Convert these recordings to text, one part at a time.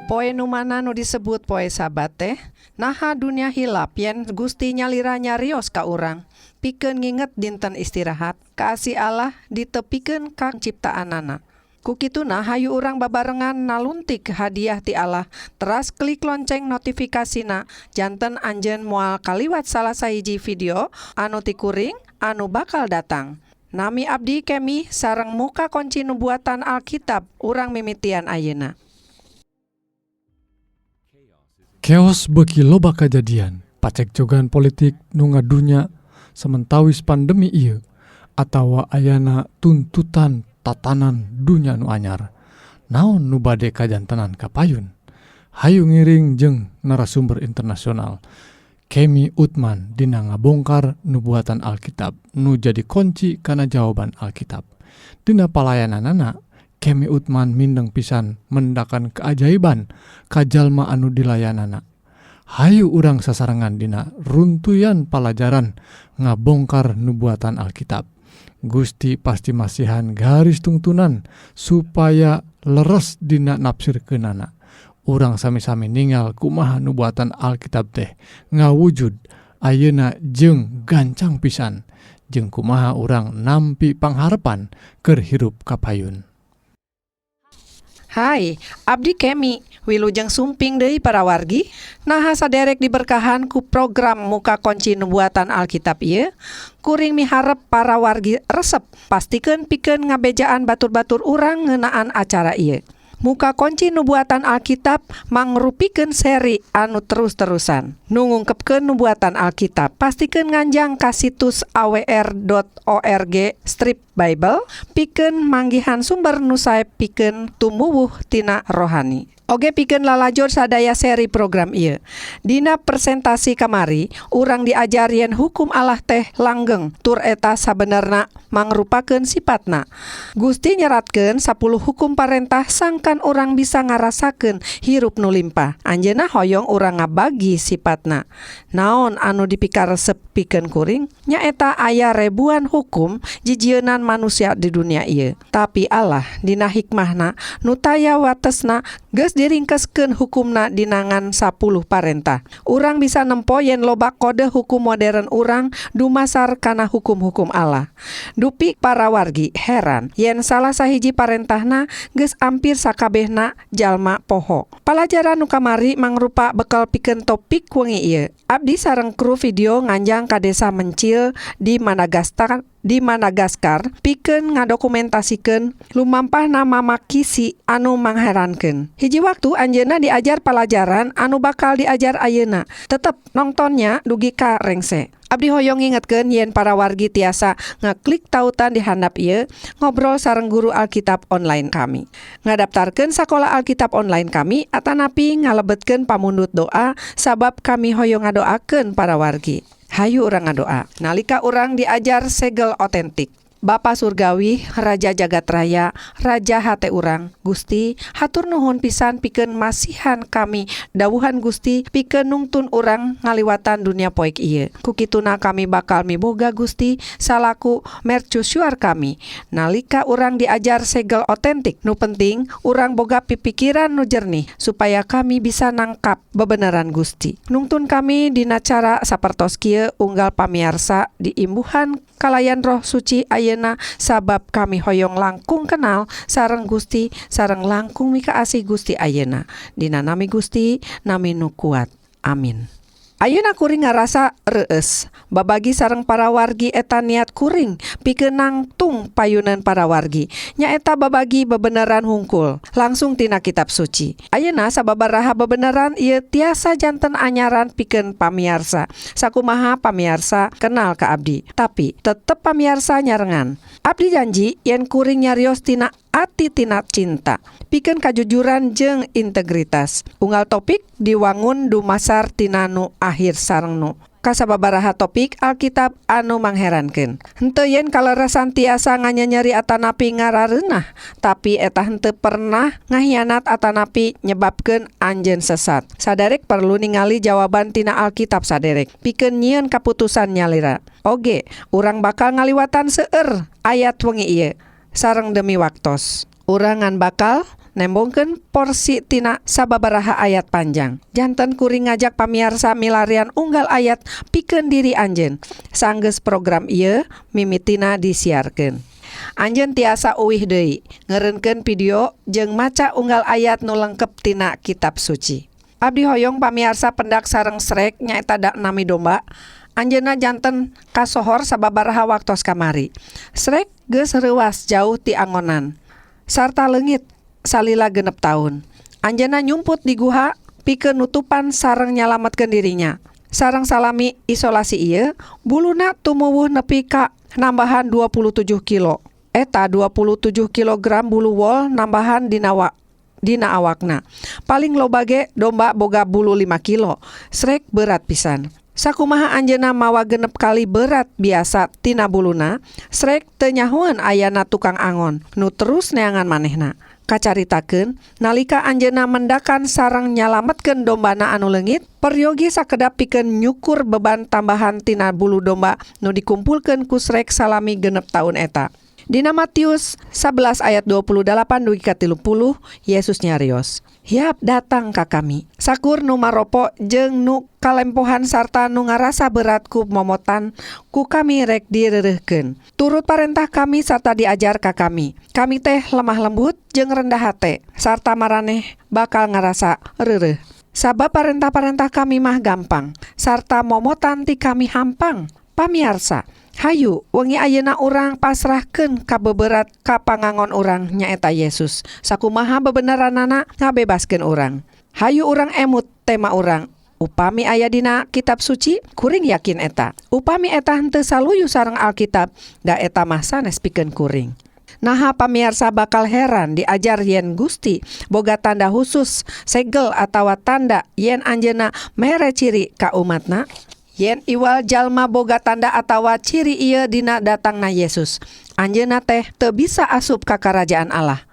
Poe nu mana nu disebut poe Sabat teh? Naha dunia hilap yen Gusti nyalira nyarios ka urang pikeun nginget dinten istirahat? Kaasih Allah ditepikeun ka ciptaanana. Ku kituna hayu urang babarengan naluntik hadiah ti Allah, teras klik lonceng notifikasina janten anjeun moal kaliwat salah sahiji video anu ti kuring anu bakal datang. Nami abdi Kemi sareng Muka Kunci Nubuatan Alkitab, urang mimitian ayeuna. Keos beuki loba kajadian, pacekcokan politik nu ngadunya samentawis pandemi ieu atawa ayana tuntutan tatanan dunya nu anyar. Naon nu bade kajantenan kapayun? Hayu ngiring jeung narasumber internasional Kemi Uthman dina ngabongkar nubuatan Alkitab nu jadi kunci kana jawaban Alkitab. Dina palayananana, Kemi Uthman mindeng pisan mendakan keajaiban ka jalma anu dilayanana. Hayu urang sasarengan dina runtuyan palajaran ngabongkar nubuatan Alkitab. Gusti pasti masihan garis tungtunan supaya leres dina nafsirkeunana. Urang sami-sami ningal kumaha nubuatan Alkitab teh ngawujud ayeuna jeung gancang pisan, jeung kumaha urang nampi pangharepan keur hirup kapayun. Hai, abdi Kemi, wilujeng sumping deui para wargi. Naha saderek diberkahan ku program Muka Kunci Nubuatan Alkitab ieu? Kuring miharep para wargi resep, pastikeun pikeun ngabejaan batur-batur urang ngeunaan acara ieu. Muka Kunci Nubuatan Alkitab mangrupikeun seri anu terus-terusan nu ngungkepkeun nubuatan Alkitab. Pastikeun nganjang ka situs awr.org/Bible pikeun manggihan sumber nu sae pikeun tumuwuh tina rohani. Oge pikeun lalajo sadaya seri program ieu. Dina presentasi kamari, urang diajar yen hukum Allah teh langgeng tur eta sabenerna mangrupakeun sipatna. Gusti nyeratkeun 10 hukum parentah sangkan urang bisa ngarasakeun hirup nu limpah. Anjeunna hoyong urang ngabagi sipatna. Naon anu dipikaresep pikeun kuring? Nyaeta aya ribuan hukum jijieunan manusia di dunia ieu. Tapi Allah dina hikmahna nu taya watesna geus diringkeskeun hukumna dina ngan 10 parentah. Urang bisa nempo yen loba kode hukum modern urang dumasar kana hukum-hukum Allah. Dupi para wargi heran yen salah sahiji parentahna geus ampir sakabehna jalma poho. Palajaran nu kamari mangrupa bekal pikeun topik wengi ieu. Abdi sareng kru video nganjang ka desa mencil di Madagaskar pikeun ngadokumentasikeun lumampahna Mama Kisi anu mangherankeun. Hiji waktu anjeunna diajar palajaran anu bakal diajar ayeuna. Tetep nongtonnya dugi ka rengse. Abdi hoyong ngingetkeun yen para wargi tiasa ngaklik tautan di handap ieu, ngobrol sareng guru Alkitab online kami. Ngadaptarkeun sakola Alkitab online kami atanapi ngalebetkeun pamundut doa, sabab kami hoyong ngadoakeun para wargi. Hayu urang ngadoa. Nalika urang diajar segel otentik. Bapa Surgawi, Raja jagat raya, Raja hate urang, Gusti, hatur nuhun pisan pikeun masihan kami dawuhan Gusti pikeun nungtun urang ngaliwatan dunia poek ieu. Ku kituna kami bakal miboga Gusti salaku mercusuar kami. Nalika urang diajar segel otentik, nu penting urang boga pipikiran nu jernih supaya kami bisa nangkap bebeneran Gusti. Nungtun kami dina cara sapertos kieu unggal pamiarsa diimbuhan kalayan Roh Suci ayeuna, sabab kami hoyong langkung kenal sareng Gusti sareng langkung mikaasih Gusti ayeuna. Dina nami Gusti, nami nu kuat. Amin. Ayeuna kuring ngarasa reueus babagi sareng para wargi. Eta niat kuring pikeun nangtung payunan para wargi, nyaeta babagi bebeneran hungkul langsung tina Kitab Suci. Ayeuna sababaraha bebeneran ieu tiasa janten anyaran pikeun pamiarsa, sakumaha pamiarsa kenal ka abdi, tapi tetep pamiarsa nyarengan. Abdi janji yen kuring nyarios tina ati, tina cinta pikeun kajujuran jeung integritas. Unggal topik diwangun dumasar tina nu akhir sareng nu kasababaraha topik Alkitab anu mangherankeun. Henteu yen kaleresan tiasa nganyanyeri atanapi ngarareunah, tapi eta henteu pernah ngahianat atanapi nyebabkeun anjeun sesat. Saderek perlu ningali jawaban tina Alkitab saderek pikeun nyieun kaputusan nyalira. Oge urang bakal ngaliwatan seueur ayat wengi ieu sareng demi waktos. Urang ngan bakal Nembongkeun porsi tina sababaraha ayat panjang. Janten kuring ngajak pamiarsa milarian unggal ayat pikeun diri anjeun. Sanggeus program ieu mimitina disiarkeun. Anjeun tiasa uih deui, ngeureunkeun video jeung maca unggal ayat nu lengkep tina kitab suci. Abdi hoyong pamiarsa pendak sareng Shrek, nyaeta da nami domba. Anjeunna janten kasohor sababaraha waktos kamari. Shrek geus reuwas jauh ti angonan sarta leungit salila 6 taun. Anjeunna nyumput di guha pikeun nutupan sareng nyalametkeun dirinya. Sareng salami isolasi ieu, buluna tumuwuh nepi ka nambahan 27 kilo. Eta 27 kilogram bulu wol nambahan dina awakna. Paling loba ge domba boga bulu 5 kilo. Shrek berat pisan. Sakumaha anjeunna mawa 6 kali berat biasa tina buluna, Shrek teu nyahoeun ayana tukang angon nu terus neangan manehna. Kacaritakeun nalika anjeunna mendakan sareng nyalametkeun dombana anu leungit, peryogi sakedap pikeun nyukur beban tambahan tina bulu domba nu dikumpulkeun ku Shrek salami 6 taun eta. Dina Matius 11 ayat 28 dugi ka 30, Yesus nyarios, "Hiap datang ka kami. Sakur nu maropo jeung nu kalempohan sarta nu ngarasa berat ku momotan, ku kami rek direureuhkeun. Turut parentah kami sarta diajar ka kami. Kami teh lemah lembut jeung rendah hate, sarta maraneh bakal ngarasa reureuh. Sabab parentah-parentah kami mah gampang, sarta momotan ti kami hampang." Pamiarsa, hayu wengi ayeuna urang pasrahkeun kabeberat ka pangangon urang, nyaeta Yesus. Sakumaha bebeneranana ngabebaskeun urang. Hayu urang emut tema urang. Upami aya dina kitab suci, kuring yakin eta. Upami eta henteu saluyu sareng Alkitab, da eta mah sanes pikeun kuring. Naha pamiarsa bakal heran diajar yen Gusti boga tanda khusus, segel atawa tanda yen anjeunna mere ciri ka umatna? Yen iwal jalma boga tanda atawa ciri ieu dina datangna Yesus, anjeunna teh teu bisa asup ka karajaan Allah.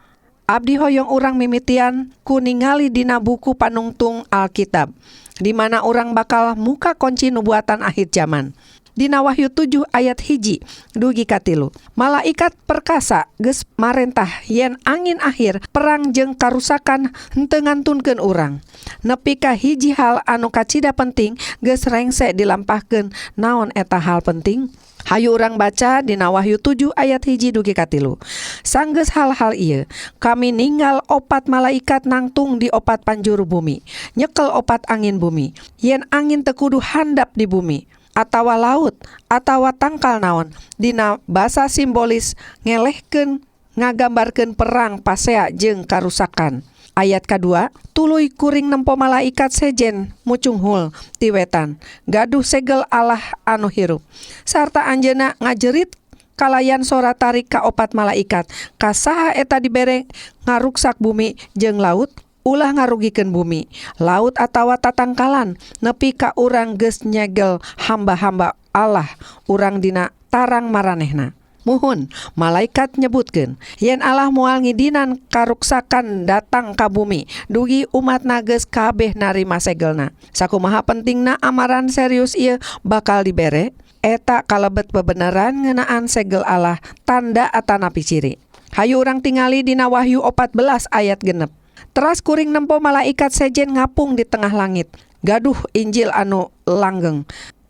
Abdi hoyong urang mimitian ku ningali dina buku panungtung Alkitab, di mana urang bakal muka kunci nubuatan akhir zaman. Dina Wahyu 7 ayat 1 dugi ka 3. Malaikat perkasa geus marentah yen angin akhir perang jeung karusakan henteu ngantunkeun urang. Nepi ka hiji hal anu kacida penting geus rengse dilampahkeun. Naon eta hal penting? Hayu urang baca dina Wahyu 7 ayat 1 dugi ka 3. Sanggeus hal-hal ieu, kami ninggal opat malaikat nangtung di opat panjuru bumi, nyekel opat angin bumi. Yen angin teu kudu handap di bumi, atawa laut, atawa tangkal naon. Dina basa simbolis ngelehkeun ngagambarkeun perang pasea jeung karusakan. Ayat kedua, tuluy kuring nempo malaikat sejen mucunghul ti wetan, gaduh segel Allah anu hirup. Sarta anjeunna ngajerit kalayan sora tarik ka opat malaikat, kasaha eta dibere ngaruksak bumi jeung laut, ulah ngarugikeun bumi, laut atawa tatangkalan nepi ka urang geus nyegel hamba-hamba Allah urang dina tarang maranehna. Muhun, malaikat nyebutkeun yen Allah moal ngidinan karuksakan datang ka bumi dugi umatna geus kabeh narima segelna. Sakumaha pentingna amaran serius ieu bakal dibere? Eta kalebet bebeneran ngeunaan segel Allah, tanda atanapi ciri. Hayu urang tingali dina Wahyu 14 ayat 6. Teras kuring nempo malaikat sejen ngapung di tengah langit, gaduh Injil anu langgeng.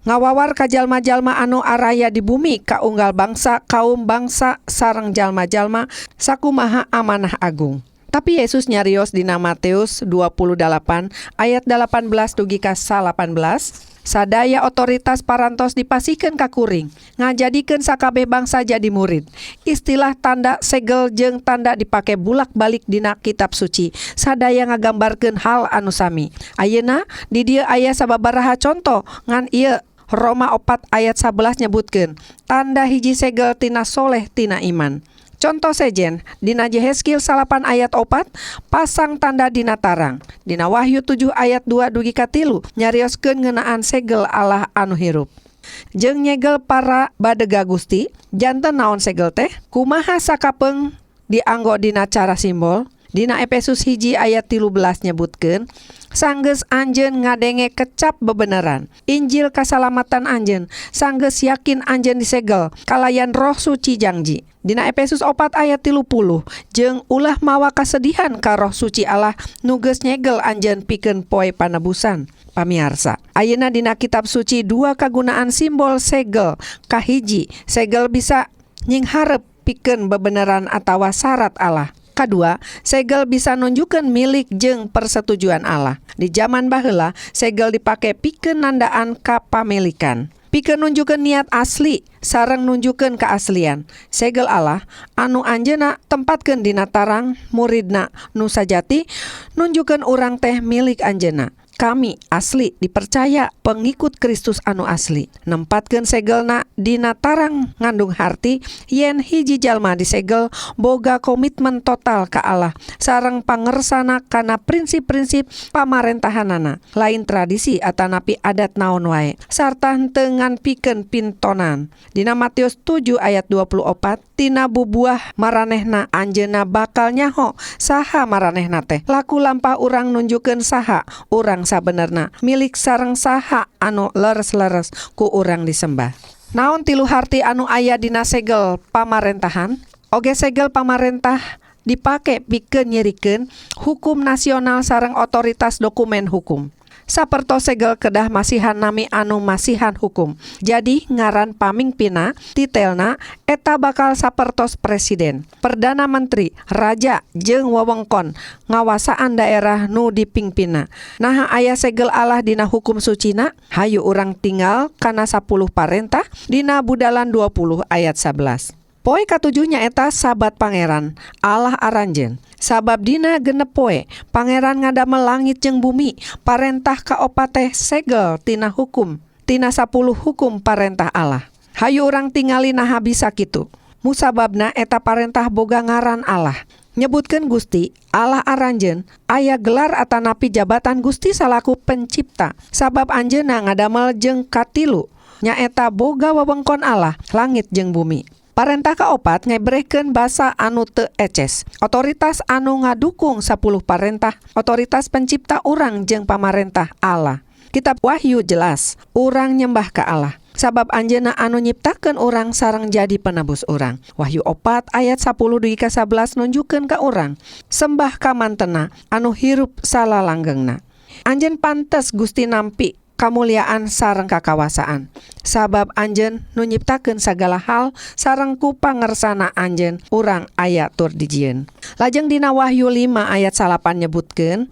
Ngawawar ka jalma-jalma anu araya di bumi, ka unggal bangsa, kaum bangsa sareng jalma-jalma, sakumaha amanah agung. Tapi Yesus nyarios dina Matius 28 ayat 18 dugi ka 18, "Sadaya otoritas parantos dipasihkeun ka kuring, ngajadikeun sakabeh bangsa jadi murid." Istilah tanda, segel jeung tanda dipake bulak-balik dina kitab suci. Sadaya ngagambarkeun hal anu sami. Ayeuna di dieu aya sababaraha conto, ngan ieu Roma 4 ayat 11 nyebutkeun tanda hiji segel tina soleh tina iman. Contoh sejen dina Yehezkiel 9 ayat 4, pasang tanda dina tarang. Dina Wahyu 7 ayat 2 dugi ka 3 nyarioskeun ngeunaan segel Allah anu hirup. Jeung nyegel para badega Gusti. Janten naon segel teh? Kumaha sakapeung dianggo dina cara simbol? Dina Efesus 1 ayat 13 nyebutkeun, sanggeus anjeun ngadenge kecap bebeneran Injil kasalamatan anjeun, sanggeus yakin anjeun disegel kalayan Roh Suci jangji. Dina Efesus 4 ayat 30, jeung ulah mawa kasedihan ka Roh Suci Allah nu geus nyegel anjeun pikeun poe panebusan. Pamiarsa, ayeuna dina kitab suci dua kagunaan simbol segel. Kahiji, segel bisa nyingharep pikeun bebeneran atawa syarat Allah. Kadua, segel bisa nunjukkeun milik jeung persetujuan Allah. Di zaman baheula, segel dipake pikeun nandaan kapamilikan, pikeun nunjukkeun niat asli sareng nunjukkeun keaslian. Segel Allah anu anjeunna tempatkeun dina tarang muridna nu sajati nunjukkeun urang teh milik anjeunna. Kami asli dipercaya pengikut Kristus anu asli. Nempatkeun segelna dina tarang ngandung harti yen hiji jalma disegel boga komitmen total ka Allah sareng pangersana kana prinsip-prinsip pamarentahanana, lain tradisi atanapi adat naon wae, sarta henteu ngan pikeun pintonan. Dina Matius 7 ayat 24, tina bubuah maranehna anjeunna bakal nyaho saha maranehna teh. Laku lampah urang nunjukkeun saha urang sabenerna, milik sareng saha anu leres-leres ku urang disembah. Naon tilu harti anu aya dina segel pamarentahan? Oge segel pamarentah dipake pikeun nyirikeun hukum nasional sareng otoritas dokumen hukum. Sapertos segel kedah masihan nami anu masihan hukum. Jadi ngaran pamingpina, titelna eta bakal sapertos presiden, perdana menteri, raja, jeung wewengkon ngawasaan daerah nu dipingpina. Nah, aya segel Allah dina hukum sucina? Hayu urang tingal kana 10 parentah dina Budalan 20 ayat 11. Poe katujuh nyaeta Sabat Pangeran Allah aranjeun. Sabab dina 6 poe Pangeran ngadamel langit jeung bumi. Parentah kaopat teh segel tina hukum, tina 10 hukum parentah Allah. Hayu urang tingali naha bisa kitu. Musababna eta parentah boga ngaran Allah. Nyebutkeun Gusti Allah aranjeun aya gelar atanapi jabatan Gusti salaku pencipta. Sabab anjeunna ngadamel, jeung katilu nyaeta boga wewengkon Allah, langit jeung bumi. Parentah kaopat ngebrehkeun basa anu teu eces. Otoritas anu ngadukung 10 parentah, otoritas pencipta urang jeung pamarentah Allah. Kitab Wahyu jelas, urang nyembah ka Allah. Sabab anjeunna anu nyiptakeun urang sareng jadi penebus urang. Wahyu 4 ayat 10 dugi ka 11 nunjukkeun ka urang sembah ka mantena anu hirup salalanggengna. Anjeun pantes Gusti nampi kamuliaan sareng kakawasaan. Sabab anjeun nu nyiptakeun sagala hal sareng ku pangersana anjeun urang aya tur dijieun. Lajeng dina Wahyu 5 ayat 9 nyebutkeun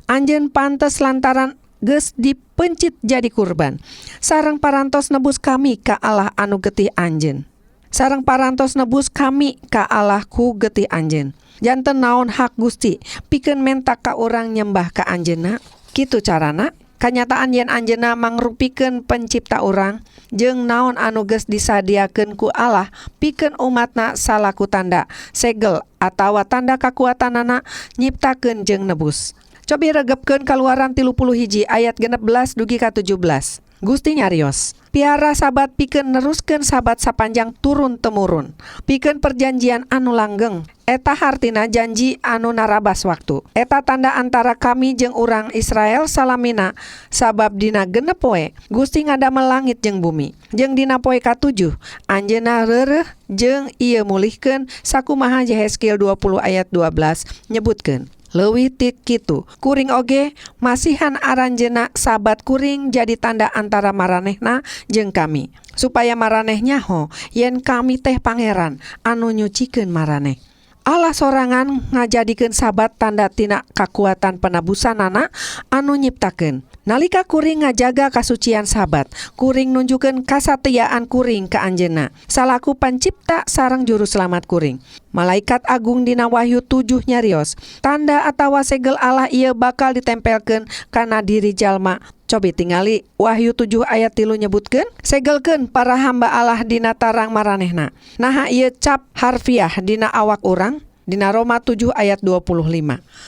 anjeun pantes lantaran geus dipencit jadi kurban sareng parantos nebus kami ka Allah anu getih anjeun. Sareng parantos nebus kami ka Allah ku getih anjeun. Janten naon hak Gusti pikeun menta ka urang nyembah ka anjeunna? Kitu carana kanyataan yen anjeunna mangrupikeun pencipta urang jeung naon anu geus disadiakeun ku Allah pikeun umatna salaku tanda segel atawa tanda kakuatanana nyiptakeun jeung nebus. Cobi regepkeun Kaluaran 31 ayat 16 dugi ka 17. Gusti nyarios, piara Sabat pikeun neruskeun Sabat sapanjang turun temurun, pikeun perjanjian anu langgeng. Eta hartina janji anu narabas waktu. Eta tanda antara kami jeung urang Israel salamina, sabab dina 6 poe Gusti ngadamel langit jeung bumi, jeung dina poe katujuh anjeunna reureuh jeung ieu mulihkeun, sakumaha Yehezkiel 20 ayat 12 nyebutkeun. Leuwih ti kitu, kuring oge masihan aranjeunna Sabat kuring jadi tanda antara maranehna jeung kami, supaya maraneh nyaho yen kami teh Pangeran anu nyucikeun maraneh. Allah sorangan ngajadikeun Sabat tanda tina kakuatan penebusanana anu nyiptakeun. Nalika kuring ngajaga kasucian Sabat, kuring nunjukkeun kasatiaan kuring ka anjeunna salaku pencipta sareng juru selamat kuring. Malaikat agung dina Wahyu 7 nyarios, tanda atawa segel Allah ieu bakal ditempelkeun kana diri jalma. Cobi tingali Wahyu 7 ayat 3 nyebutkeun, segelkeun para hamba Allah dina tarang maranehna. Naha ieu cap harfiah dina awak urang? Dina Roma 7 ayat 25.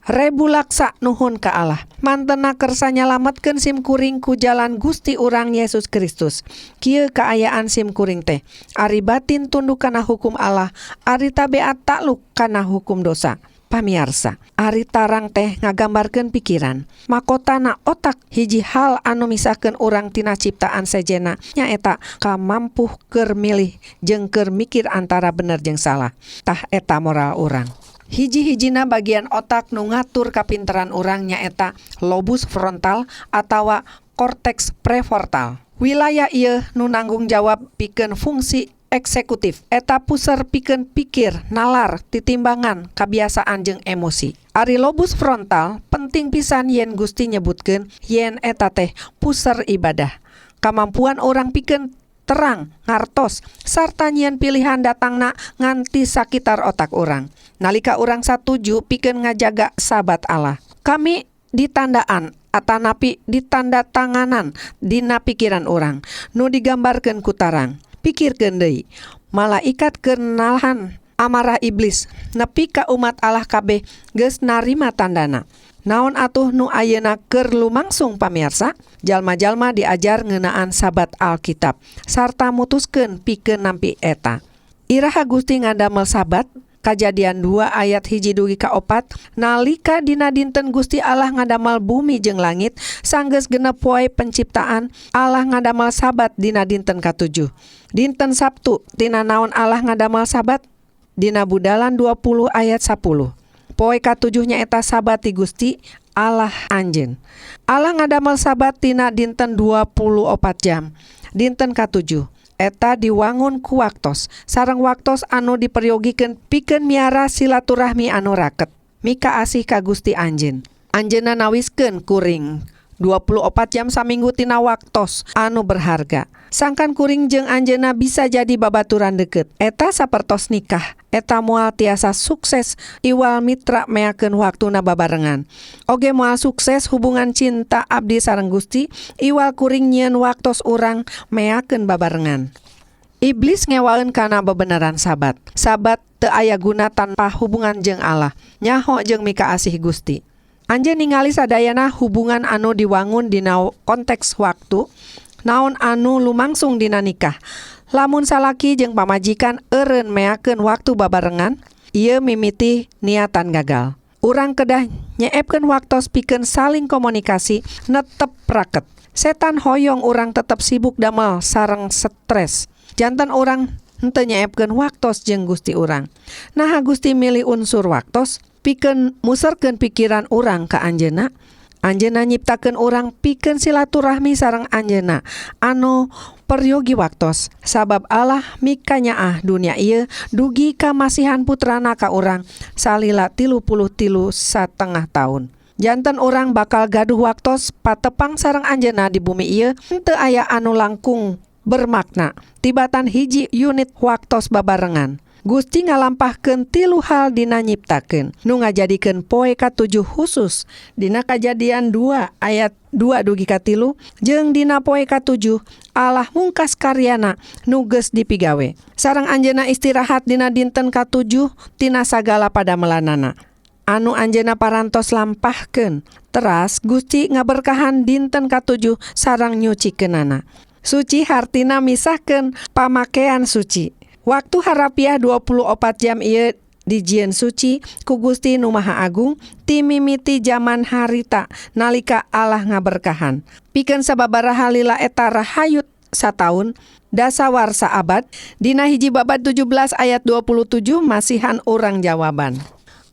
Rebu laksa nuhun ka Allah. Mantena kersa nyalametkeun sim kuring ku jalan Gusti urang Yesus Kristus. Kieu kaayaan sim kuring teh. Ari batin tunduk kana hukum Allah, ari tabiat takluk kana hukum dosa. Pamiarsa, ari tarang teh ngagambarkeun pikiran. Makotana otak hiji hal anu misahkeun urang tina ciptaan sejena nyaeta kamampuh keur milih jeung keur mikir antara bener jeung salah. Tah eta moral urang. Hiji-hijina bagian otak nu ngatur kapinteran urang nyaeta lobus frontal atawa korteks prefrontal. Wilayah ieu nu nanggung jawab pikeun fungsi eksekutif. Eta puser pikeun pikir, nalar, titimbangan, kabiasaan jeung emosi. Ari lobus frontal penting pisan yen Gusti nyebutkeun yen eta teh puser ibadah. Kamampuan urang pikeun terang, ngartos, sarta nyieun pilihan datangna nganti sakitar otak urang. Nalika urang satuju pikeun ngajaga Sabat Allah. Kami ditandaan atanapi ditanda tanganan dina pikiran urang nu digambarkeun ku tarang. Pikirkeun deui, malaikat keur nalahan amarah iblis nepi ka umat Allah kabeh geus narima tandana. Naon atuh nu ayeuna keur lumangsung pamiarsa? Jalma-jalma diajar ngeunaan Sabat Alkitab sarta mutuskeun pikeun nampi eta. Iraha Gusti ngadamel Sabat? Kajadian 2 ayat 1 dugi ka 4, nalika dina dinten Gusti Allah ngadamel bumi jeung langit, sanggeus genep poe penciptaan, Allah ngadamel Sabat dina dinten katujuh. Dinten Sabtu, tina naon Allah ngadamel Sabat? Dina Budalan 20 ayat 10. Poe katujuh nyaeta Sabat ti Gusti Allah anjeun. Allah ngadamel Sabat tina dinten 24 jam. Dinten katujuh eta diwangun ku waktos sareng waktos anu diperyogikeun pikeun miara silaturahmi anu raket. Mika asih ka Gusti anjeun. Anjeunna nawiskeun kuring 24 jam saminggu tina waktos anu berharga. Sangkan kuring jeung anjeunna bisa jadi babaturan deket. Eta sapertos nikah. Eta moal tiasa sukses iwal mitra meakeun waktuna babarengan. Oge moal sukses hubungan cinta abdi sareng Gusti iwal kuring nyieun waktos urang meakeun babarengan. Iblis ngewaeun kana bebeneran Sabat. Sabat teu aya guna tanpa hubungan jeung Allah. Nyaho jeung mika asih Gusti. Anjeun ningali sadayana hubungan anu diwangun dina konteks waktu, naon anu lumangsung dina nikah. Lamun salaki jeung pamajikan eureun meakeun waktu babarengan, ieu mimiti niatan gagal. Urang kedah nyeepkeun waktos pikeun saling komunikasi netep raket. Setan hoyong urang tetep sibuk damel sareng stres. Janten urang henteu nyeepkeun waktos jeung Gusti urang. Naha Gusti milih unsur waktos pikeun muserkeun pikiran urang ka anjeunna? Anjeunna nyiptakeun urang pikeun silaturahmi sareng anjeunna anu peryogi waktos. Sabab Allah mikanyaah dunia ieu dugi ka masihan putrana ka urang salila 33,5 tahun. Janten urang bakal gaduh waktos patepang sareng anjeunna di bumi ieu henteu aya anu langkung bermakna tibatan hiji unit waktos babarengan. Gusti ngalampahkeun tilu hal dina nyiptakeun nu ngajadikeun poe katujuh khusus dina Kajadian 2 ayat 2 dugi ka 3 jeung dina poe katujuh Allah mungkas karyana nu geus dipigawe. Sareng anjeunna istirahat dina dinten katujuh tina sagala padamelanana anu anjeunna parantos lampahkeun. Teras Gusti ngaberkahan dinten katujuh sareng nyucikeunana. Suci hartina misahkeun pamakean suci. Waktu harapiah 24 jam ieu dijieun suci ku Gusti Nu Maha Agung ti mimiti jaman harita nalika Allah ngaberkahan. Pikeun sababaraha lila eta rahayut sataun dasawarsa abad dina 1 Babad 17 ayat 27 masihan urang jawaban.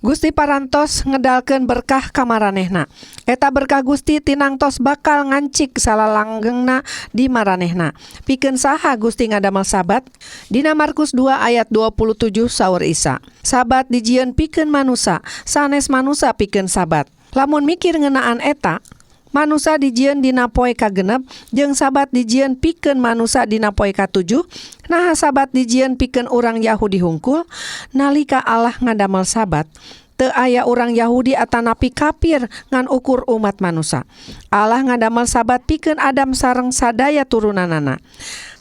Gusti parantos ngedalkeun berkah ka maranehna. Eta berkah Gusti tinangtos bakal ngancik salalanggengna di maranehna. Pikeun saha Gusti ngadamel Sabat? Dina Markus 2 ayat 27 saur Isa. Sabat dijieun pikeun manusa, sanes manusa pikeun Sabat. Lamun mikir ngeunaan eta, manusa dijieun dina poe kagenep jeung Sabat dijieun pikeun manusa dina poe katujuh. Naha Sabat dijieun pikeun urang Yahudi hungkul? Nalika Allah ngadamel Sabat, teu aya urang Yahudi atanapi kafir ngan ukur umat manusa. Allah ngadamel Sabat pikeun Adam sareng sadaya turunanana.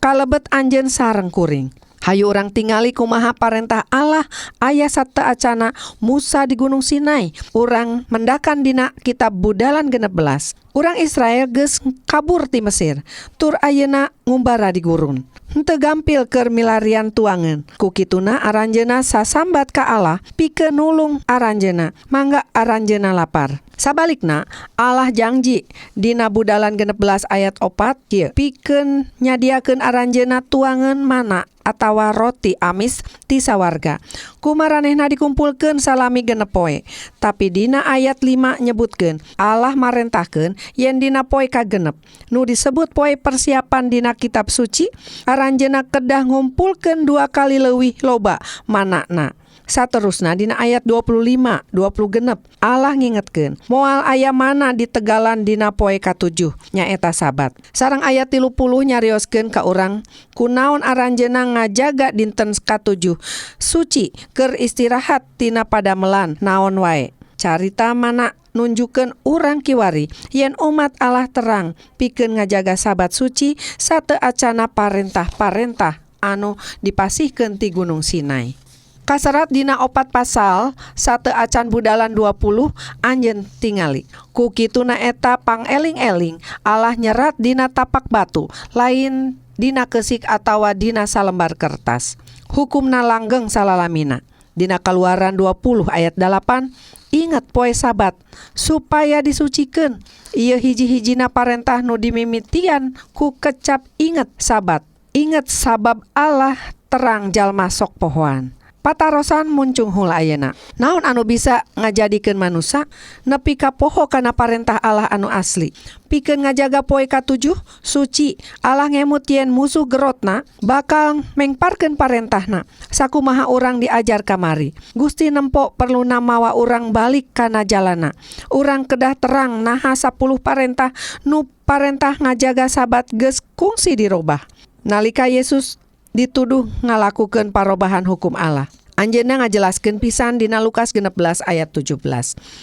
Kalebet anjeun sareng kuring. Hayu urang tingali kumaha parentah Allah aya sateuacanna Musa di Gunung Sinai. Urang mendakan dina kitab Budalan 16. Urang Israel geus kabur ti Mesir, tur ayeuna ngumbara di gurun. Henteu gampil keur milarian tuangeun. Ku kituna aranjeuna sasambat ka Allah pikeun nulung aranjeuna, mangga aranjeuna lapar. Sabalikna Allah jangji dina Budalan 16 ayat 4 kieu, pikeun nyadiakeun aranjeuna tuangeun mana atawa roti amis ti sawarga. Ku maranehna dikumpulkeun salami 6 poe. Tapi dina ayat 5 nyebutkeun Allah marentahkeun yen dina poe kagenep nu disebut poe persiapan dina kitab suci, aranjeuna kedah ngumpulkeun dua kali leuwih loba manana. Saterusna dina ayat 25 26 Allah ngingetkeun moal aya mana di tegalan dina poe katujuh, nyaeta Sabat. Sareng ayat 30 nyarioskeun ka urang kunaon aranjeuna ngajaga dinten katujuh suci keur istirahat tina padamelan naon wae. Carita mana nunjukkeun urang kiwari yen umat Allah terang pikeun ngajaga Sabat suci sateuacanna parentah-parentah anu dipasihkeun ti Gunung Sinai. Kaserat dina opat pasal sateuacan Budalan 20 anjeun tingali. Ku kituna eta pangeling-eling Allah nyerat dina tapak batu, lain dina keusik atawa dina salembar kertas. Hukumna langgeng salalamina. Dina Kaluaran 20 ayat 8, inget poe Sabat supaya disucikeun. Ieu hiji-hijina parentah nu dimimitian ku kecap inget Sabat. Inget sabab Allah terang jalma sok pohoan. Patarosan muncunghul ayeuna. Naon anu bisa ngajadikeun manusa nepi ka poho kana parentah Allah anu asli? Pikeun ngajaga poe katujuh suci, Allah ngemut yen musuh gerotna bakal mengparkeun parentahna. Sakumaha urang diajar kamari. Gusti nempo perluna mawa urang balik kana jalana. Urang kedah terang naha 10 parentah nu parentah ngajaga Sabat geus kungsi dirobah. Nalika Yesus dituduh ngalakukeun parobahan hukum Allah, Anjeunna ngajelaskeun pisan dina Lukas 16 ayat 17.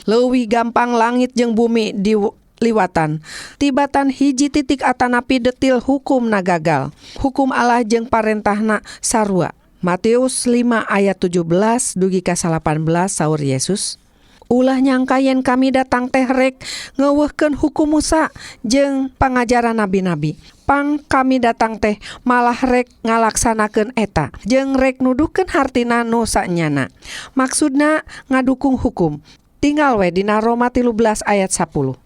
Leuwih gampang langit jeung bumi diliwatan tibatan hiji titik atanapi detil hukum na gagal. Hukum Allah jeung parentahna sarua. Matius 5 ayat 17 dugi ka 18 saur Yesus, "Ulah nyangka yen kami datang teh rek ngeuweuhkeun hukum Musa jeung pangajaran nabi-nabi. Pang kami datang teh malah rek ngalaksanakeun eta jeung rek nuduhkeun hartina nu sanyana." Maksudna ngadukung hukum. Tinggal we dina Roma 13 ayat 10.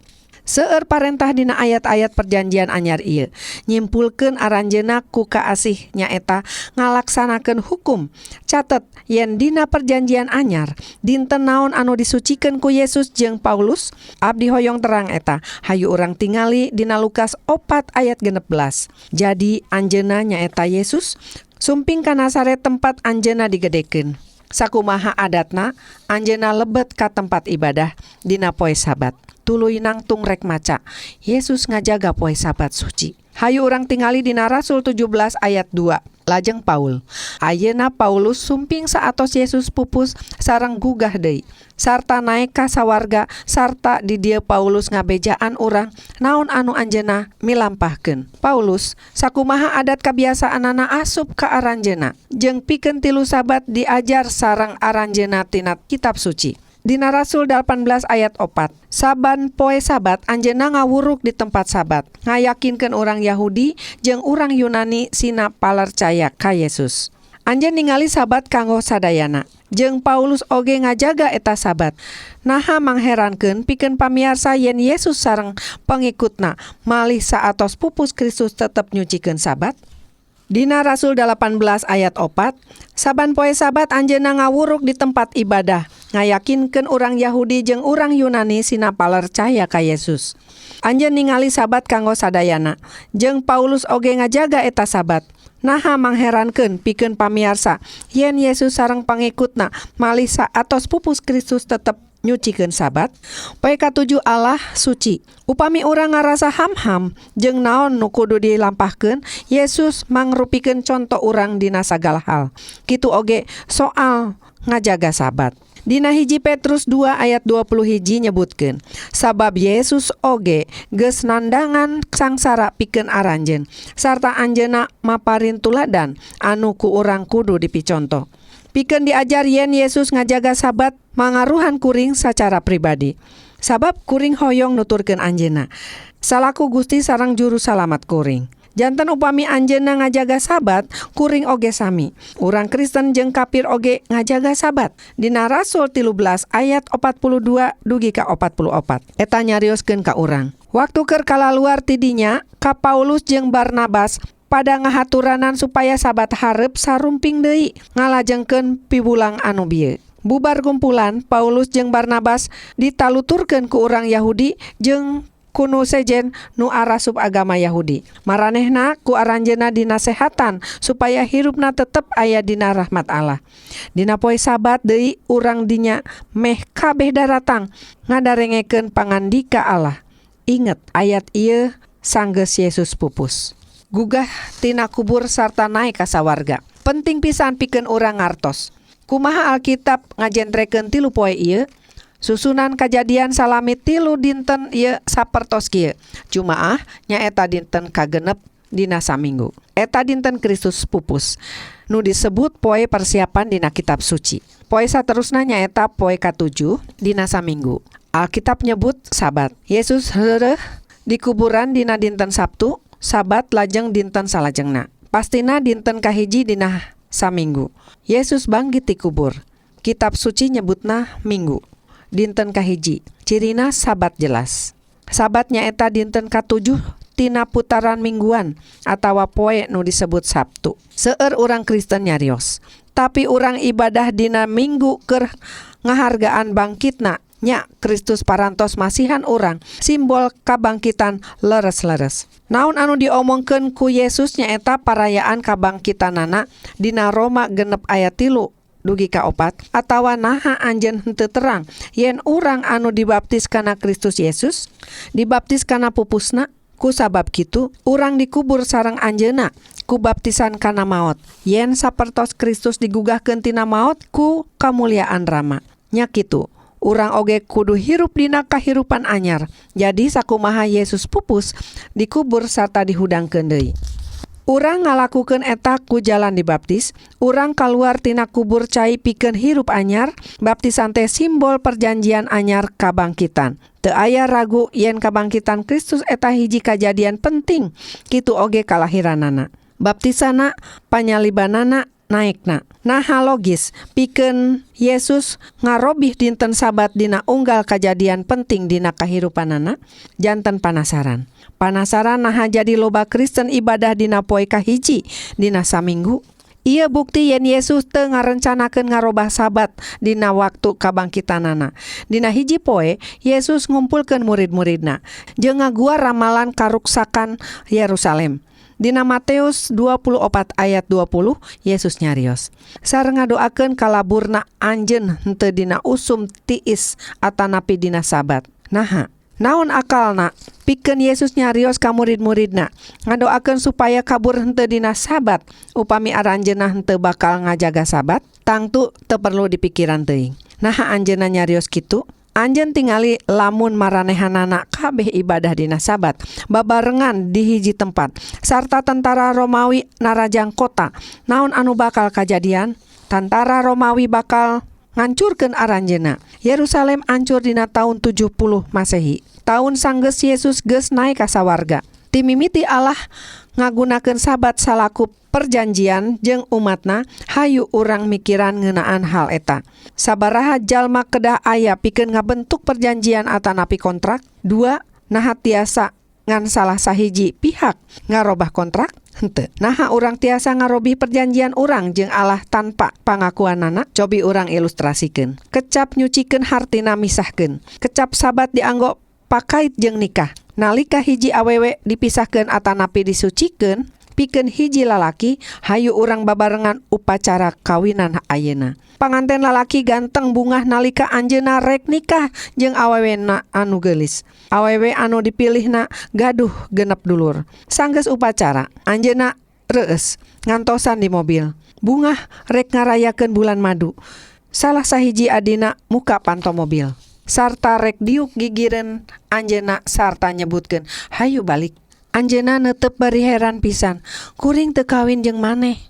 Seueur parentah dina ayat-ayat perjanjian anyar ieu nyimpulkeun aranjeuna ku kaasih, nyaeta ngalaksanakeun hukum. Catet yen dina perjanjian anyar dinten naon anu disucikeun ku Yesus jeung Paulus? Abdi hoyong terang eta. Hayu urang tingali dina Lukas 4 ayat 16. Jadi anjeunna, nyaeta Yesus, sumping ka Nasaret tempat anjeunna digedekeun. Sakumaha adatna, anjeunna lebet ka tempat ibadah dina poe Sabat, tuluy nangtung rek maca. Yesus ngajaga poe Sabat suci. Hayu urang tingali dina Rasul 17 ayat 2. Lajeng Paul. Ayeuna Paulus sumping saatos Yesus pupus sareng gugah deui sarta naek ka sawarga, sarta di dieu Paulus ngabejaan urang naon anu anjeunna milampahkeun. Paulus sakumaha adat kabiasaanana asup ka aranjeuna jeung pikeun 3 Sabat diajar sareng aranjeuna tina kitab suci. Dina Rasul 18 ayat 4. Saban poe Sabat anjeunna ngawuruk di tempat Sabat, ngayakinkeun orang Yahudi jeung urang Yunani sina palarcaya ka Yesus. Anjeun ningali Sabat kanggo sadayana. Jeung Paulus oge ngajaga eta Sabat. Naha mangherankeun pikeun pamiarsa yen Yesus sareng pengikutna malih saatos pupus Kristus tetep nyucikeun Sabat? Dina Rasul 18 ayat 4, saban poe Sabat anjeunna ngawuruk di tempat ibadah, ngayakinkeun urang Yahudi jeung urang Yunani sina palercaya ka Yesus. Anjeun ningali Sabat kanggo sadayana, jeung Paulus oge ngajaga eta Sabat. Naha mangherankeun pikeun pamiarsa yen Yesus sareng pangikutna malih saatos pupus Kristus tetep nyucikeun Sabat? Poe katujuh Allah suci. Upami urang ngarasa ham-ham jeung naon nu kudu dilampahkeun, Yesus mangrupikeun conto urang dina sagala hal. Kitu oge soal ngajaga Sabat. Dina 1 Petrus 2 ayat 20 hiji nyebutkeun, sabab Yesus oge geus nandangan sangsara pikeun aranjeun sarta anjeunna maparin tuladan anu ku urang kudu dipiconto. Pikeun diajar yen Yesus ngajaga Sabat mangaruhan kuring sacara pribadi. Sabab kuring hoyong nuturkeun anjeunna salaku Gusti sareng juru salamat kuring. Janten upami anjeunna ngajaga Sabat, kuring oge sami. Urang Kristen jeung kapir oge ngajaga Sabat. Dina Rasul 13 ayat 42 dugi ka 44. Eta nyarioskeun ka urang. Waktu keur kalaluar tidinya, ka Paulus jeung Barnabas pada ngahaturanan supaya Sabat hareup sarumping deui ngalajengkeun piwulang anu bieu. Bubar kumpulan, Paulus jeung Barnabas ditaluturkeun ku urang Yahudi jeung ku nu sejen nu arasup agama Yahudi. Maranehna ku aranjeunna dinasehatan supaya hirupna tetep aya dina rahmat Allah. Dina poe Sabat deui urang dinya meh kabeh daratang ngadarengekeun pangandika Allah. Inget ayat ieu sanggeus Yesus pupus, gugah tina kubur sarta naik ka sawarga. Penting pisan pikeun urang ngartos. Kumaha Alkitab ngajentrekeun tilu poe ieu? Susunan kajadian salami 3 dinten ieu sapertos kieu. Jumaah nyaeta dinten kagenep dina saminggu. Eta dinten Kristus pupus. Nu disebut poe persiapan dina kitab suci. Poe saterusna nyaeta poe katujuh dina saminggu. Alkitab nyebut Sabat. Yesus heureuh di kuburan dina dinten Sabtu, Sabat lajeng dinten salajengna. Pastina dinten kahiji dina saminggu. Yesus bangkit ti kubur. Kitab suci nyebutna Minggu. Dinten kahiji. Cirina Sabat jelas. Sabat nyaeta dinten katujuh tina putaran mingguan atawa poe nu disebut Sabtu. Seueur urang Kristen nyarios. Tapi urang ibadah dina Minggu keur ngahargaan bangkitna nya Kristus parantos masihan urang simbol kabangkitan leres-leres. Naon anu diomongkeun ku Yesus nyaeta parayaan kabangkitanana dina Roma 6 ayat 3 dugi ka 4 atawa naha anjeun henteu terang yen urang anu dibaptis kana Kristus Yesus dibaptis kana pupusna? Ku sabab kitu urang dikubur sareng anjeunna ku baptisan kana maot yen sapertos Kristus digugahkeun tina maot ku kamuliaan Rama. Nya kitu urang oge kudu hirup dina kahirupan anyar. Jadi sakumaha Yesus pupus, dikubur sarta dihudangkeun deui. Urang ngalakukeun eta ku jalan dibaptis, urang kaluar tina kubur cai pikeun hirup anyar. Baptisan teh simbol perjanjian anyar kabangkitan. Teu aya ragu yen kabangkitan Kristus eta hiji kajadian penting, kitu oge kalahiranana, baptisana, panyalibanana, naekna. Naha logis pikeun Yesus ngarobih dinten Sabat dina unggal kajadian penting dina kahirupanana? Janten panasaran. Panasaran naha jadi loba Kristen ibadah dina poe kahiji dina saminggu? Ieu bukti yen Yesus teu ngarencanakeun ngarobah Sabat dina waktu kabangkitanana. Dina hiji poe Yesus ngumpulkeun murid-muridna jeung ngaguar ramalan karuksakan Yerusalem. Dina Matius 24 ayat 20 Yesus nyarios, "Sareng ngadoakeun kalaburna anjeun henteu dina usum tiis atanapi dina Sabat." Naha? Naon akalna pikeun Yesus nyarios ka murid-muridna ngadoakeun supaya kabur henteu dina Sabat upami aranjeunna henteu bakal ngajaga Sabat? Tangtu teu perlu dipikiran teuing. Naha anjeunna nyarios kitu? Anjeun tingali lamun maranehanana kabeh ibadah dina Sabat babarengan di hiji tempat sarta tentara Romawi narajang kota, naon anu bakal kajadian? Tentara Romawi bakal ngancurkeun aranjeunna. Yerusalem ancur dina tahun 70 Masehi. Tahun sanggeus Yesus geus naik ka sawarga. Ti mimiti Allah ngagunakeun Sabat salaku perjanjian jeung umatna, hayu urang mikiran ngeunaan hal eta. Sabaraha jalma kedah aya pikeun ngabentuk perjanjian atanapi kontrak? Dua, naha tiasa ngan salah sahiji pihak ngarobah kontrak? Henteu. Naha urang tiasa ngarobih perjanjian urang jeung Allah tanpa pangakuanana? Cobi urang ilustrasikeun. Kecap nyucikeun hartina misahkeun. Kecap Sabat dianggo pakait jeung nikah. Nalika hiji awewe dipisahkeun atanapi disucikeun pikeun hiji lalaki, hayu urang babarengan upacara kawinan ayeuna. Panganten lalaki ganteng bungah nalika anjeunna rek nikah jeung awewena anu geulis. Awewe anu dipilihna gaduh 6 dulur. Sanggeus upacara, anjeunna reueus ngantosan di mobil. Bungah rek ngarayakeun bulan madu. Salah sahiji adina muka panto mobil. Sarta rek diuk gigireun anjeunna sarta nyebutkeun, "Hayu balik." Anjeunna neuteup bari heran pisan, "Kuring teu kawin jeung maneh.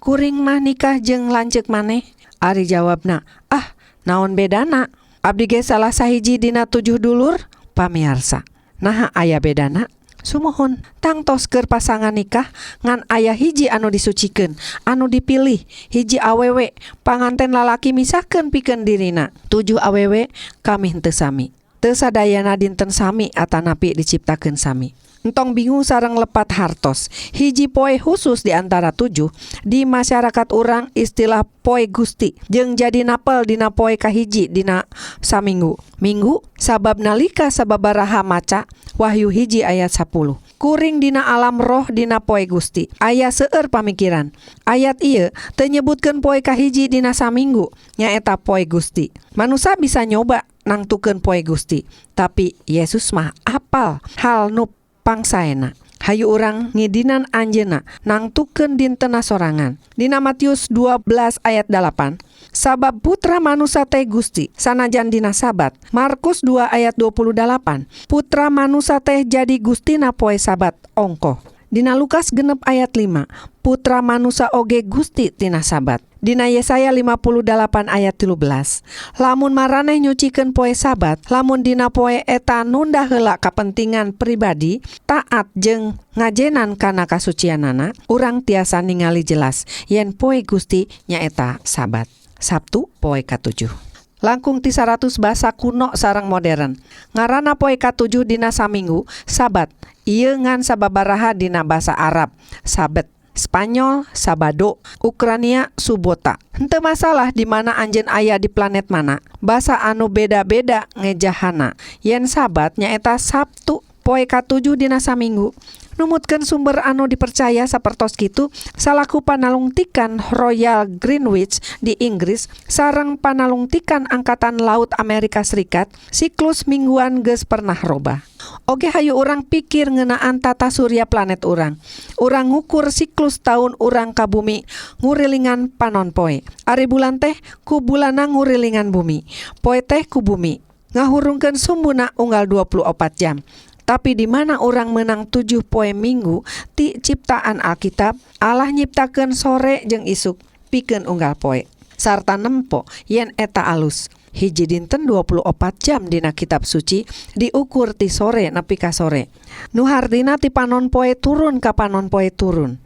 Kuring mah nikah jeung lanceuk maneh." Ari jawabna, "Ah, naon bedana? Abdi ge salah sahiji dina tujuh dulur." Pamiarsa, naha aya bedana? Sumuhun, tangtos keur pasangan nikah ngan aya hiji anu disucikeun, anu dipilih, hiji awewe, panganten lalaki misahkeun pikeun dirina. Tujuh awewe kami henteu sami. Teu sadayana dinten sami atanapi diciptakeun sami. Entong bingung sareng lepat hartos. Hiji poe khusus di antara tujuh di masyarakat urang istilah poe Gusti jeung jadi napel dina poe kahiji dina saminggu. Minggu sabab nalika sababaraha maca Wahyu 1 ayat 10. Kuring dina alam roh dina poe Gusti. Aya seueur pamikiran. Ayat ieu teu nyebutkeun poe kahiji dina saminggu nyaeta poe Gusti. Manusa bisa nyoba nangtukeun poe Gusti, tapi Yesus mah apal hal nu pangsaena. Hayu urang ngidinan anjeunna nangtukeun dintena sorangan. Dina Matius 12 ayat 8, sabab putra manusa teh Gusti sanajan dina Sabat. Markus 2 ayat 28, putra manusa teh jadi Gustina poe Sabat ongkoh. Dina Lukas 6 ayat 5, putra manusa oge Gusti tina Sabat. Dina Yesaya 58 ayat 13, lamun maraneh nyucikeun poe Sabat, lamun dina poe eta nunda heula kapentingan pribadi, taat jeung ngajenan kana kasucianana, urang tiasa ningali jelas yen poe Gusti nyaeta Sabat. Sabtu poe katujuh. Langkung ti 100 basa kuno sareng modern. Ngaranna poe katujuh dina saminggu, Sabat. Ieu ngan sababaraha dina basa Arab, Sabet. Spanyol, Sabado, Ukrania, Subota. Henteu masalah di mana anjeun aya di planet mana, basa anu beda-beda ngejahana yen Sabat nyaeta Sabtu, poe katujuh dina saminggu. Numutkeun sumber anu dipercaya sapertos kitu salaku panalungtikan Royal Greenwich di Inggris sareng panalungtikan Angkatan Laut Amerika Serikat, siklus mingguan geus pernah robah. Oge hayu urang pikir ngeunaan tata surya planet urang. Urang ngukur siklus taun urang ka bumi ngurilingan panon poe. Ari bulan teh ku bulanna ngurilingan bumi. Poe teh ku bumi ngahurungkeun sumbuna unggal 24 jam. Tapi di mana urang menang 7 poe minggu ti ciptaan Alkitab? Allah nyiptakeun sore jeung isuk pikeun unggal poe sarta nempo yen eta alus. Hiji dinten 24 jam dina kitab suci diukur ti sore nepi ka sore. Nu hartina ti panon poe turun ka panon poe turun.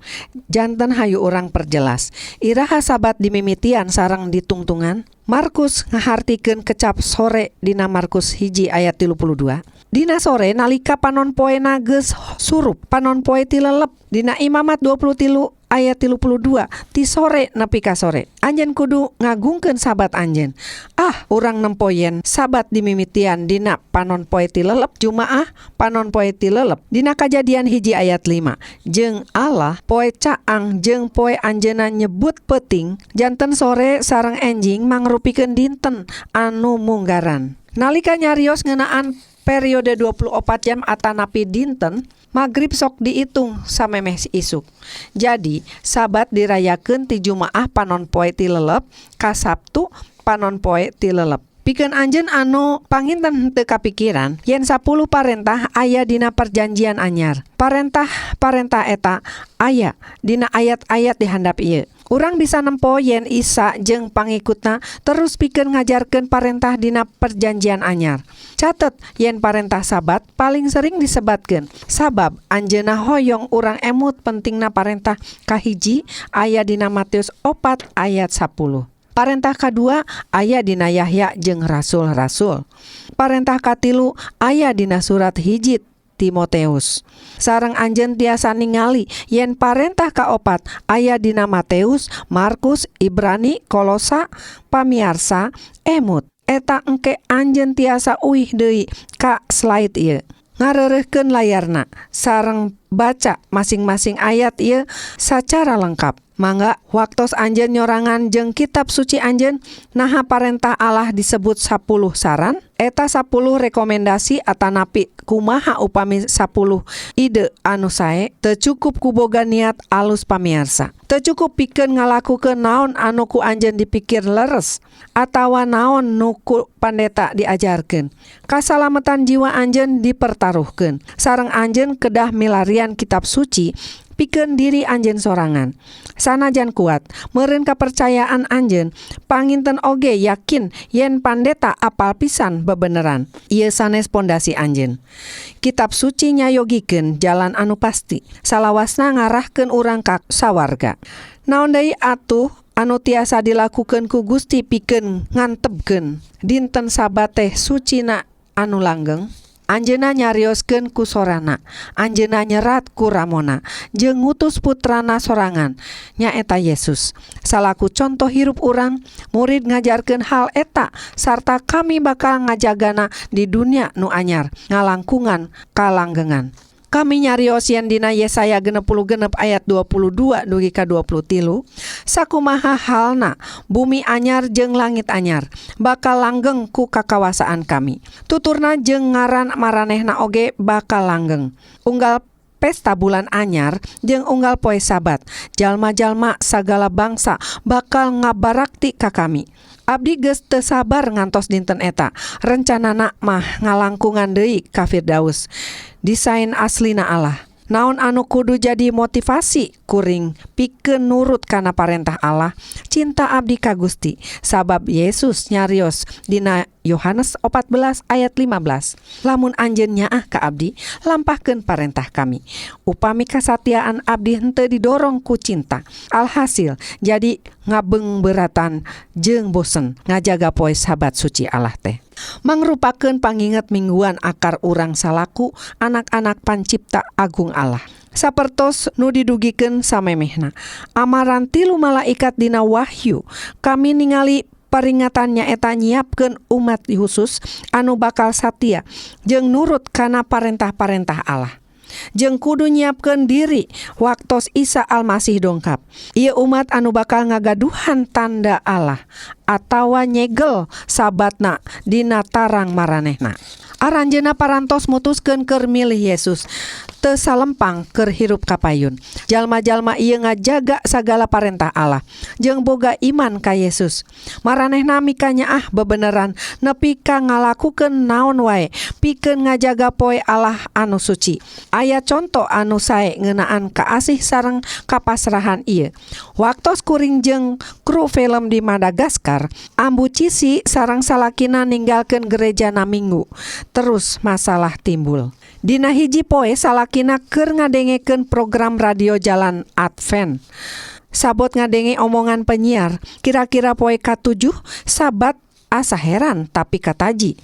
Janten hayu urang perjelas. Iraha Sabat dimimitian sareng ditungtungan? Markus ngahartikeun kecap sore dina Markus 1 ayat 32. Dina sore nalika panon poena geus surup, panon poe tilelep. Dina Imamat 23 ayat 32, ti sore nepi ka sore. Anjeun kudu ngagungkeun Sabat anjeun. Ah, urang nempo yen Sabat dimimitian dina panon poe tilelep, Jumaah panon poe tilelep. Dina Kajadian 1 ayat 5, jeung Allah poe caang jeung poe anjeunna nyebut peuting, janten sore sareng enjing mangrupikeun dinten anu munggaran. Nalika nyarios ngeunaan periode 24 jam atanapi dinten, magrib sok diitung samemeh isuk. Jadi, Sabat dirayakeun ti Jumaah panon poe tilelep ka Sabtu panon poe tilelep. Pikeun anjeun anu panginten henteu kapikiran yen 10 parentah aya dina perjanjian anyar. Parentah-parentah eta aya dina ayat-ayat di handap ieu. Urang bisa nempo yen Isa jeung pangikutna terus pikeun ngajarkeun parentah dina perjanjian anyar. Catet yen parentah Sabat paling sering disebatkeun sabab anjeunna hoyong urang emut pentingna parentah kahiji aya dina Matius 4 ayat 10. Parentah kadua aya dina Yahya jeung rasul-rasul. Parentah katilu aya dina surat 1 Timoteus. Sareng anjeun tiasa ningali yen parentah kaopat aya dina Matius, Markus, Ibrani, Kolosa. Pamiarsa, emut eta engke anjeun tiasa uih deui ka slide ieu. Ngareureuhkeun layarna sareng Baca masing-masing ayat ieu sacara lengkap. Mangga waktos anjeun nyorangan jeung kitab suci anjeun. Naha parentah Allah disebut 10 saran? Eta 10 rekomendasi atanapi kumaha upami 10 ide anu sae? Teu cukup ku boga niat alus, pamiarsa. Teu cukup pikeun ngalakukeun naon anu ku anjeun dipikir leres atawa naon nu ku pandeta diajarkeun. Kasalametan jiwa anjeun dipertaruhkeun. Sareng anjeun kedah milarian kitab suci pikeun diri anjeun sorangan. Sanajan kuat meureun kepercayaan anjeun, panginten oge yakin yen pandeta apal pisan bebeneran. Ieu sanes pondasi anjeun. Kitab suci nyayogikeun jalan anu pasti, salawasna ngarahkeun urang ka sawarga. Naon deui atuh anu tiasa dilakukeun ku Gusti pikeun ngantebkeun dinten Sabat teh sucina anu langgeng? Anjeunna nyarioskeun ku sorana, Anjeunna nyerat ku ramona, jeung ngutus putrana sorangan, nyaeta Yesus, salaku contoh hirup urang. Murid ngajarkeun hal eta sarta kami bakal ngajagana di dunia nu anyar ngalangkungan kalanggengan. Kami nyarios yen dina Yesaya 66 ayat 22 dugi ka 23, sakumaha halna bumi anyar jeung langit anyar bakal langgeng ku kakawasaan kami. Tuturna jeung ngaran maranehna oge bakal langgeng. Unggal pesta bulan anyar jeung unggal poe Sabat, jalma-jalma sagala bangsa bakal ngabarakti ka kami. Abdi geus teu sabar ngantos dinten eta. Rencanana mah ngalangkungan deui ka Firdaus, desain aslina Allah. Naon anu kudu jadi motivasi kuring pikeun nurut kana parentah Allah? Cinta abdi ka Gusti, sabab Yesus nyarios dina Yohanes 14 ayat 15, "Lamun anjeun nyaah ka abdi, lampahkeun parentah kami." Upami kasatiaan abdi henteu didorong ku cinta, alhasil jadi ngabeungbeuratan jeung bosen ngajaga poe Sabat suci Allah teh. Mangrupakeun panginget mingguan akar urang salaku anak-anak pancipta agung Allah. Sapertos nu didugikeun samemehna amaran tilu malaikat dina Wahyu, kami ningali peringatan nyaeta nyiapkeun umat khusus anu bakal satia jeung nurut kana parentah-parentah Allah jeung kudu nyiapkeun diri waktos Isa Almasih dongkap. Ieu umat anu bakal ngagaduhan tanda Allah atawa nyegel Sabatna dina tarang maranehna. Aranjeunna parantos mutuskeun keur milih Yesus, teu salempang keur hirup kapayun. Jalma-jalma ieu ngajaga sagala parentah Allah jeung boga iman ka Yesus. Maranehna mikanyaah bebeneran nepi ka ngalakukeun naon wae pikeun ngajaga poe Allah anu suci. Aya conto anu sae ngeunaan kaasih sareng kapasrahan ieu. Waktos kuring jeung kru film di Madagaskar, Ambu Cisi sareng salakina ninggalkeun gereja na Minggu. Terus masalah timbul. Dina hiji poe salakina keur ngadengekeun program radio Jalan Advent. Sabot ngadenge omongan penyiar, kira-kira poe katujuh Sabat, asa heran tapi kataji.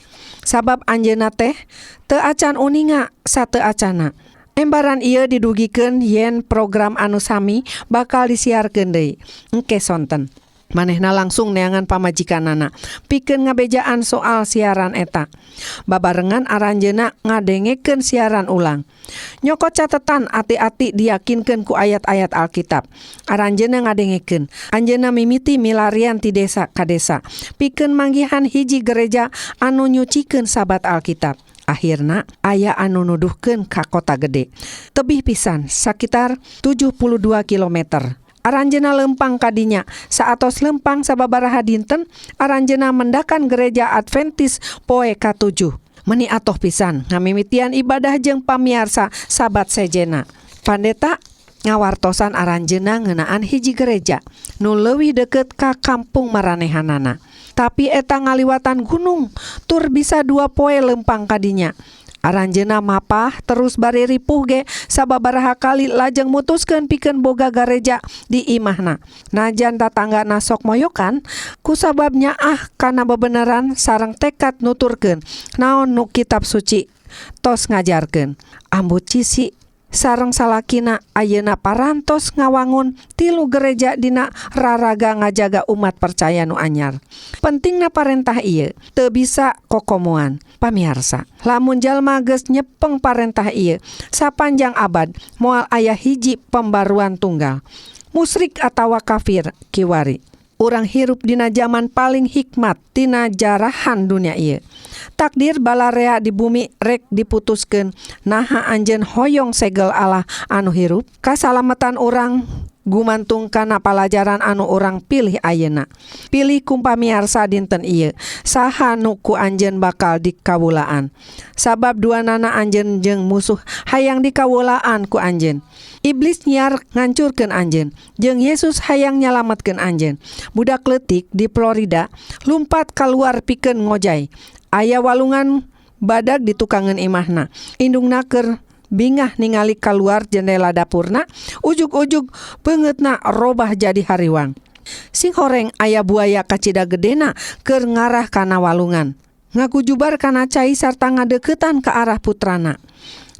Sabab anjeunna teh teu acan uninga sateu acana. Embaran ieu didugikeun yen program anu sami bakal disiarkeun deui engke sonten. Manehna langsung neangan pamajikanana pikeun ngabejaan soal siaran eta. Babarengan aranjeunna ngadengekeun siaran ulang. Nyokot catetan, ati-ati diyakinkeun ku ayat-ayat Alkitab. Aranjeunna ngadengekeun. Anjeunna mimiti milarian ti desa ka desa pikeun manggihan hiji gereja anu nyucikeun Sabat Alkitab. Akhirna aya anu nuduhkeun ka kota gede. Tebih pisan, sakitar 72 km. Aranjeunna lempang kadinya. Saatos lempang sababaraha dinten, aranjeunna mendakan gereja Adventis poe katujuh. Meni atoh pisan ngamimitian ibadah jeung pamiarsa Sabat sejena. Pandeta ngawartosan aranjeunna ngeunaan hiji gereja nu leuwih deket ka kampung maranehanana. Tapi eta ngaliwatan gunung tur bisa 2 poe lempang kadinya. Aranjeunna mapah terus bari ripuh ge sababaraha kali, lajeng mutuskeun pikeun boga gareja di imahna. Najan tatanggana sok moyokan, kusabab nyaah kana bebeneran sareng tekad nuturkeun naon nu kitab suci tos ngajarkeun. Ambu Cisi Sareng salakina ayeuna parantos ngawangun tilu gereja dina raraga ngajaga umat percaya nu anyar. Pentingna parentah ieu teu bisa kokomoan. Pamiarsa, lamun jalma geus nyepeng parentah ieu sapanjang abad moal aya hiji pembaruan tunggal. Musyrik atawa kafir kiwari. Urang hirup dina zaman paling hikmat tina jarahan dunia ieu. Takdir balarea di bumi rek diputuskeun, naha anjeun hoyong segel Allah anu hirup? Kasalamatan urang gumantung kana palajaran anu urang pilih ayeuna. Pilih ku pamiarsa dinten ieu, saha nu ku anjeun bakal dikawulaan. Sabab duanana anjeun jeung musuh hayang dikawulaan ku anjeun. Iblis nyiar ngancurkeun anjeun, jeung Yesus hayang nyalametkeun anjeun. Budak leutik di Florida lumpat kaluar pikeun ngojay. Aya walungan badag di tukangeun imahna. Indungna keur bingah ningali kaluar jendela dapurna, ujug-ujug beungeutna robah jadi hariwang. Sing horeng aya buaya kacida gedena keur ngarah kana walungan. Ngagujubar kana cai sarta ngadeukeutan ka arah putrana.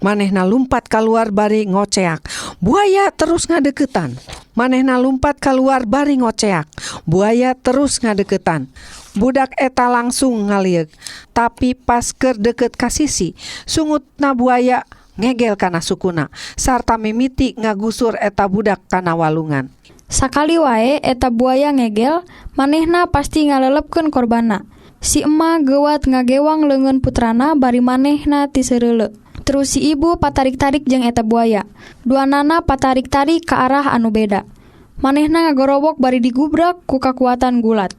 Manehna lumpat kaluar bari ngoceak. Buaya terus ngadeukeutan. Manehna lumpat kaluar bari ngoceak. Buaya terus ngadeukeutan. Budak eta langsung ngalieuk. Tapi pas keur deukeut ka sisi, sungutna buaya ngegel kana sukuna sarta mimiti ngagusur eta budak kana walungan. Sakali wae eta buaya ngegel, manehna pasti ngalelepkeun korbanna. Si emak gewat ngagewang leungeun putrana bari manehna tisereuleu. Terus si ibu patarik-tarik jeung eta buaya. Duanana patarik-tarik ka arah anu beda. Manehna ngagorowok bari digubrak ku kakuatan gulat.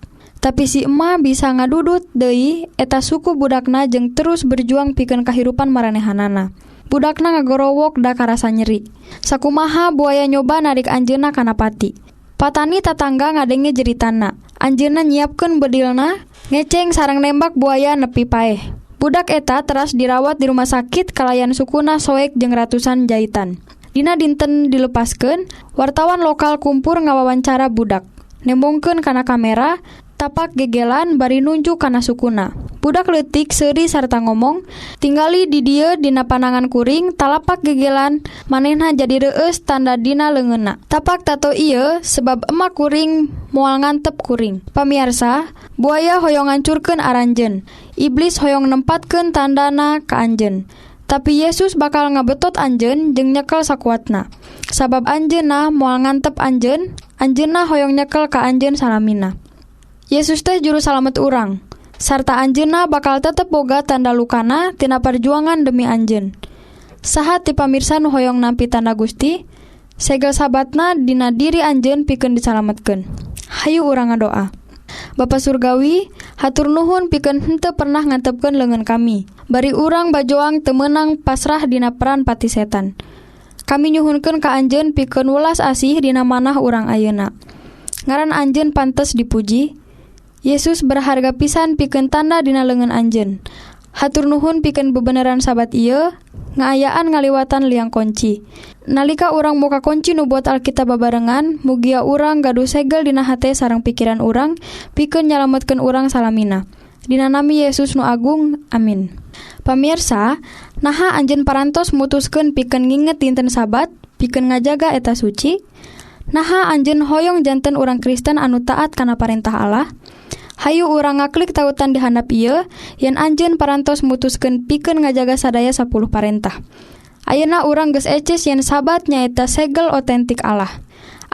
Tapi si emak bisa ngadudut deui eta suku budakna jeung terus berjuang pikeun kahirupan maranehanana. Budakna ngagorowok da karasa nyeri. Sakumaha buaya nyoba narik anjeunna kana pati. Patani tatangga ngadenge jeritana. Anjeunna nyiapkeun bedilna, ngeceng sareng nembak buaya nepi paeh. Budak eta teras dirawat di rumah sakit kalayan sukuna soek jeung ratusan jahitan. Dina dinten dilepaskeun, wartawan lokal kumpur ngawawancara budak. Nembongkeun kana kamera, tapak gegelan bari nunjuk kana sukuna. Budak leutik seuri sarta ngomong, "Tinggali di dieu dina panangan kuring talapak gegelan manehna jadi reueus tanda dina leungeunna. Tapak tato ieu sebab emak kuring moal ngantep kuring." Pamiarsa, buaya hoyong ngancurkeun aranjeun. Iblis hoyong nempatkeun tandana ka anjeun. Tapi Yesus bakal ngabetot anjeun jeung nyekel sakuatna. Sabab anjeunna moal ngantep anjeun, anjeunna hoyong nyekel ka anjeun salamina. Yesus teh juru salamet urang. Sarta anjeunna bakal tetep boga tanda lukana tina perjuangan demi anjeun. Saha ti pamirsa nu hoyong nampi tanda Gusti? Segel sabatna dina diri anjeun pikeun disalametkeun. Hayu urang ngadoa. Bapa Surgawi, hatur nuhun pikeun henteu pernah ngantepkeun leungeun kami. Bari urang bajoang teu meunang pasrah dina peran pati setan. Kami nyuhunkeun ka anjeun pikeun welas asih dina manah urang ayeuna. Ngaran anjeun pantes dipuji. Yesus berharga pisan pikeun tanda dina leungeun anjeun. Hatur nuhun pikeun bebeneran sabat ieu ngaayaan ngaliwatan liang konci. Nalika urang muka konci nubuat Alkitab babarengan, mugia urang gaduh segel dina hate sareng pikiran urang pikeun nyalametkeun urang salamina. Dina nami Yesus nu agung, amin. Pamirsa, naha anjeun parantos mutuskeun pikeun nginget dinten Sabat, pikeun ngajaga eta suci? Naha anjeun hoyong janten urang Kristen anu taat kana parentah Allah? Hayu urang ngaklik tautan di handap ieu yen anjeun parantos mutuskeun pikeun ngajaga sadaya 10 parentah. Ayeuna urang geus eces yen Sabat nyaeta segel otentik Allah.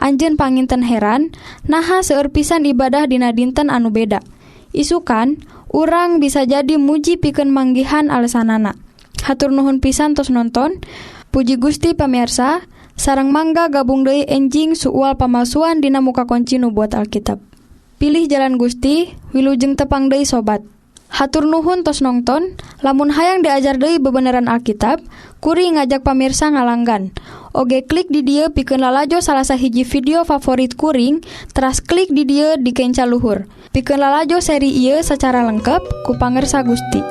Anjeun panginten heran, naha seueur pisan ibadah dina dinten anu beda. Isukan, urang bisa jadi muji pikeun manggihan alesanana. Hatur nuhun pisan tos nonton. Puji Gusti pamirsa, sareng mangga gabung deui enjing suual pamalsuan dina muka kunci nubuat Alkitab. Pilih jalan Gusti, wilujeng tepang deui sobat. Hatur nuhun tos nongton, lamun hayang diajar deui bebeneran Alkitab, kuring ngajak pamirsa ngalanggan. Oge klik di dieu pikeun lalajo salah sahiji video favorit kuring, teras klik di dieu di kenca luhur. Pikeun lalajo seri ieu secara lengkap ku pangersa Gusti.